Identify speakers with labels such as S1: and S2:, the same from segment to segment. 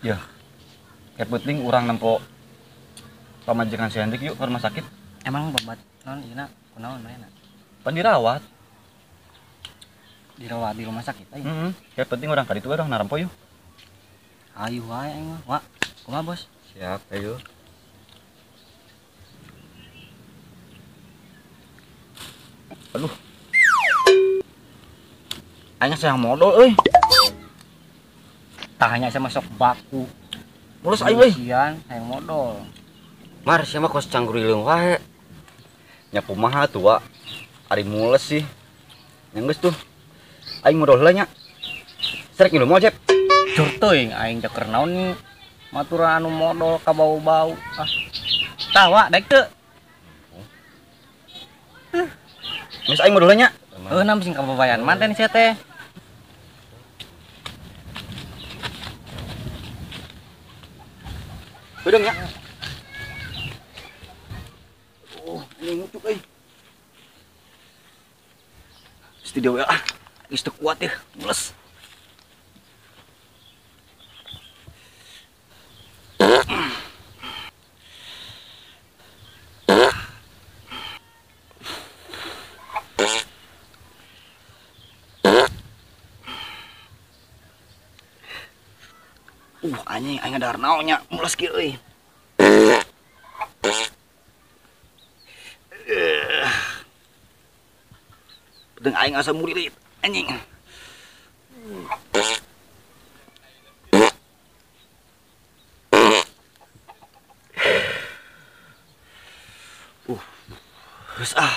S1: Ya. Kayak penting urang nempo pamajikan si Hendrik yuk ke rumah sakit.
S2: Emang babat non ieu na kunaon manehna?
S1: Pan dirawat.
S2: Dirawat di rumah sakit aing.
S1: Heeh. Kayak penting urang ka ditu urang narampo yuk.
S2: Ayo wae aing mah. Wak, kumaha bos?
S1: Siap, ayo. Aduh. Aing sayang modal euy.
S2: Tanya sama sok baku.
S1: Mulus aing euy.
S2: Sian hayang modal.
S3: Mar sia mah kos canggurileung wae.
S1: Nya kumaha tuh, Wak? Ari mules sih. Nya geus tuh. Aing modal heula nya. Srek ngilu moal, Jep.
S2: Jur teuing aing teh keur naon maturan anu modal ka bau-bau. Ah. Tah, Wak, daek teu?
S1: Geus aing modal heula nya.
S2: Heuh, nam sing kababayan manten sia teh.
S1: Bedeng ya. Oh, ini ngucuk euy. Studio ya ah. Geus teu kuat ya, mules. Anjing aing ngadahar naon nya, mules kieu euy. Pedeng aing asa murilit, anjing. Geus ah.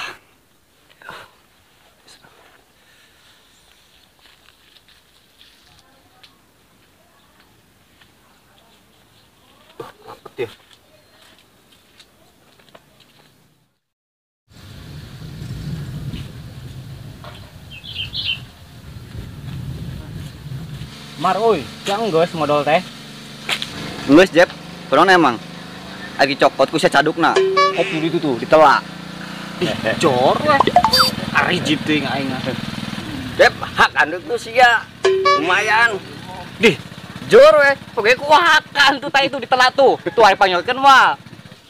S1: Ya.
S2: Mar euy, yang geus modal teh.
S1: Geus, Jep. Kunaon emang? Lagi cokot ku sia cadukna. Kopi itu tuh ditelak.
S2: Ih, jor we. Ari jip teuing aing mah.
S3: Jep, hak anduk tuh sia. Lumayan.
S2: Dih, jor we. Pokoke ku hakan tuh tah itu ditelak tuh. Tuh ari panggilkeun mah.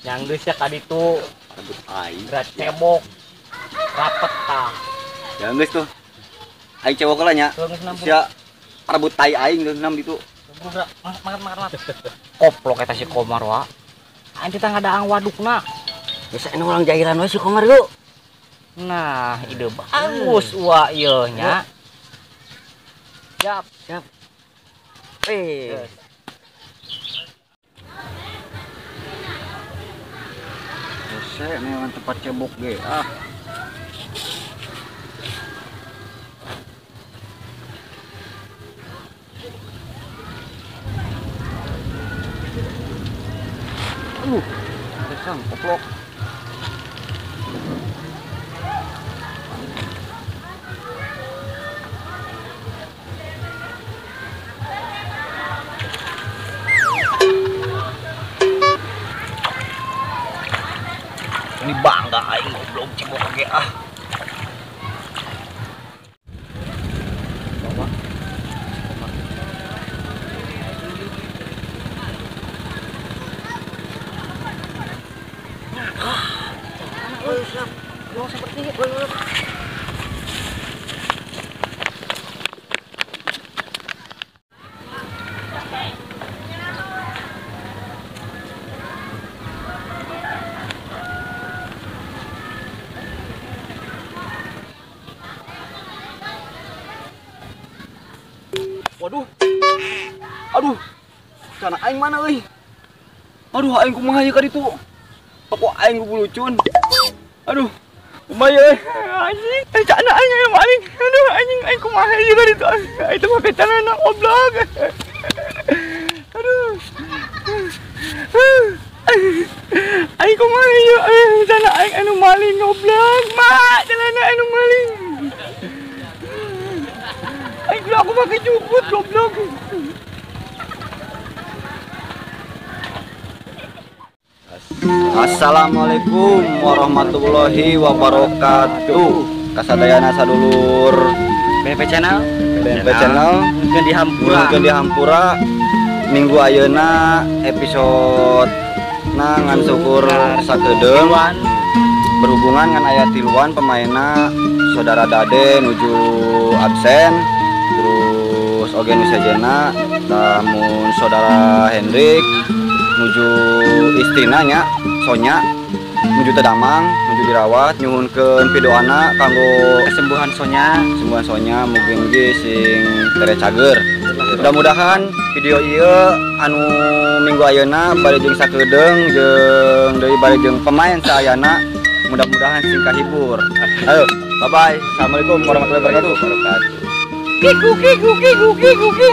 S2: Yang geus sia ka ditu.
S1: Aduh aing.
S2: Geura cebok. Rapet tah.
S1: Ya geus tuh. Aing cewek heula nya. Sia rebut tai aing geus nam ditu.
S2: Makan makan. Koplok eta si Komar wa. Aing teh ngadaang wadukna.
S3: Geus anu urang jairan we si Komar yuk.
S2: Nah, ide bagus wa ieu nya. Siap,
S3: siap.
S1: Hese neangan tempat cebok ge ah. Kesang koplok. Ini bangga aing goblok cebok ge ah. Bawa. Waduh. Aduh. Cana aing mana euy? Aduh, aing kumaha ieu ka ditu? Pokok aing gugulucun. Aduh. Kumaha euy? Anjing, cana aing aya maling. Aduh, anjing aing kumaha ieu ka ditu? Aing teh make celana goblok. Aduh. Aing kumaha ieu? Cana aing anu maling goblok. Mak, celana anu maling. Aing aku pakai jukut goblok. Assalamualaikum warahmatullahi wabarakatuh. Kasadayana sadulur
S2: BP Channel,
S1: BP Channel
S2: mungkin dihampura,
S1: mungkin dihampura. Minggu ayeuna episode na ngan syukur sakedeung berhubungan ngan aya tiluan pemainna, saudara Dade nuju absen, terus oge nu sejena lamun saudara Hendrik nuju istrina nya Sonya nuju teu damang, nuju dirawat. Nyuhunkeun pidoana kanggo
S2: kesembuhan Sonya.
S1: Kesembuhan Sonya, mugi-mugi sing tere cager. Mudah-mudahan video ieu anu minggu ayeuna bari jeung sakedeung jeung deui bari jeung pemain saayana, mudah-mudahan sing kahibur. Ayo, bye bye. Assalamualaikum warahmatullahi wabarakatuh.
S3: Wabarakatuh.
S2: Kiku kiku kiku kiku kiku.